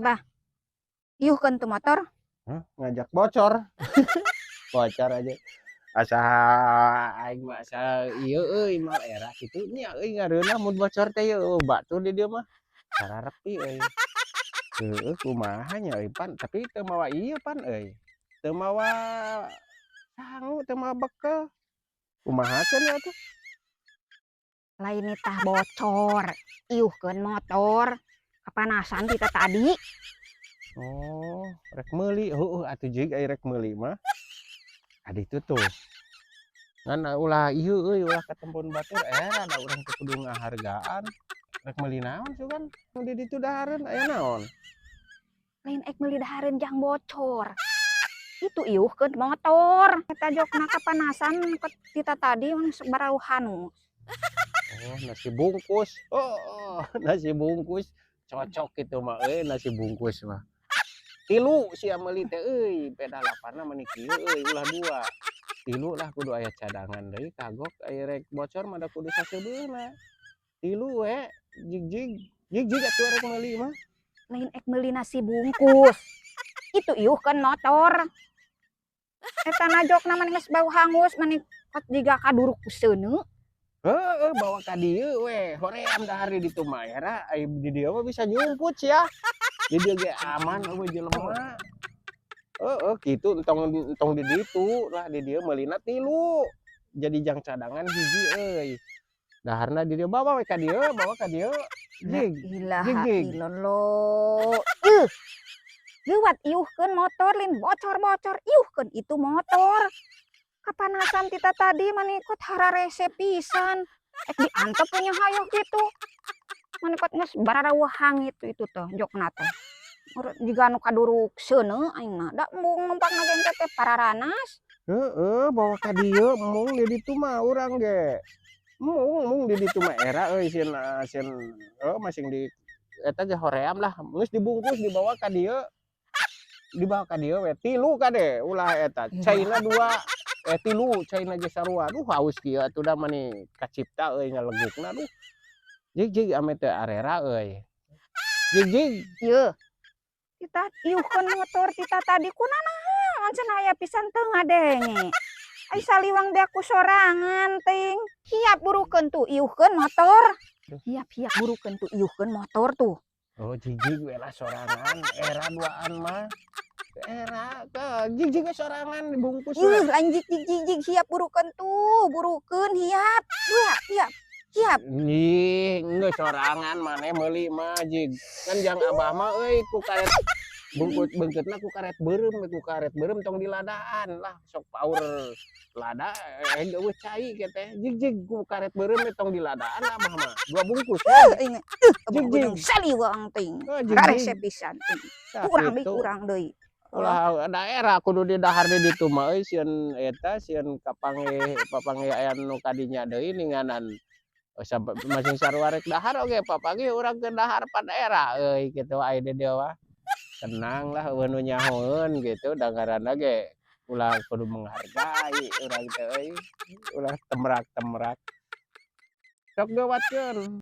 Bah, iuhkeun tuh motor. Hah? Ngajak bocor. Bocor aja. Asa aing mah asa ieu euy, mah era kitu nya euy, ngareunah mun bocor teh yeuh batur di dieu mah. Sararepi euy. Heueuh, kumaha nya euy, pan tapi teu mawa ieu pan euy. Teu mawa sangu, teu mawa bekel. Kumahakeun atuh? Lain nitah bocor, iuhkeun motor. Kapanasan kita tadi. Oh, rek meuli, heueuh atuh jig ai rek meuli mah. Ka ditu tuh. Ngan ulah ieu euy, ulah katempon batur, era da urang teh kudu ngahargaan. Rek meuli naon sugan? Di ditu dahareun aya naon? Lain ek meuli dahareun jang bocor. Itu iuhkeun motor. Eta jokna kapanasan kita tadi barau hanus. Oh, nasi bungkus. Oh, nasi bungkus. Cocok kitu mah euy, nasi bungkus mah. Tilu sia meuli teh euy, beda laparna mani kieu euy, ulah dua. Tilu lah, kudu aya cadangan deui, kagok aya rek bocor mah da kudu saseubeuhna. Tilu we, jig-jig. Jig-jig atuh rek meuli mah. Lain ek meuli nasi bungkus. Itu iuhkeun motor. Eta na jokna mah geus bau hangus, mani kot jiga kaduruk ku seuneu. Heeh, bawa ka dieu we, hoream dahar di ditu mah era, ai di dieu mah bisa nyumput sia. Di dieu ge aman euweuh jelema. Heeh, kitu entong entong di ditu lah, di dieu meulina tilu. Jadi jang cadangan hiji euy. Daharna di dieu, bawa we ka dieu, bawa ka dieu. La Jig, ilaha jig jig. Illallah. Ih. Leuwat iuhkeun motor, lain bocor-bocor, iuhkeun itu motor. Kapanasan kita tadi, mani kot hararese pisan. Ek diantep punya hayoh kitu. Mani kot geus barareueuh hangit itu teh jokna teh. Jiga nu kaduruk seuneu aing mah, da embung numpakna ge engke teh pararanas. Heeh, bawa ka dieu, embung di ditu mah urang ge. Embung embung di ditu mah era euy, sieun sieun heuh masing di eta ge hoream lah, geus dibungkus dibawa ka dieu. Dibawa ka dieu we, tilu kade, ulah eta, caina dua, eh tilu, caina ge sarua. Aduh, haus kieu atuh da mani kacipta euy ngalegukna, aduh. Jig jig ame teu arera euy. Jig jig. Yeuh. Kita iuhkeun motor tita tadi kunanaon cenah aya pisan teu ngadenge. Ai saliwang beak ku sorangan ting. Hiap burukeun tuh iuhkeun motor. Hiap hiap burukeun tuh iuhkeun motor tuh. Oh, jig-jig we lah sorangan, era duaan mah. Era ke jig-jig we sorangan dibungkus we. Yuh, lain jig jig jig jig, hiap burukeun tuh, burukeun hiap. Hiap hiap hiap. Ih, geus sorangan maneh meuli mah jig. Kan jang abah mah euy ku karet bungkus beungkeutna ku karet beureum, ku karet beureum, tong diladaan lah, sok paur lada eh euweuh cai kieu teh. Jig jig ku karet beureum we, tong diladaan abah mah. Dua bungkus we. Aing Jig jig. Saliwang ting. Oh, jig Rarese jig. Pisan ting. Tah, Kurang deui, kitu. Kurang deui. Ulah daerah kudu didahar di ditu mah euy, sieun eta sieun kapanggih papanggih aya nu kadinya deui ninganan sampe masing sarua rek dahar oge papanggih urang keur dahar pan era euy kitu ai di dieu mah. Tenang lah, euweuh nu nyahoeun gitu, da ngaranna ge ulah kudu menghargai urang teh euy, ulah temrak-temrak. Sok geuwatkeun.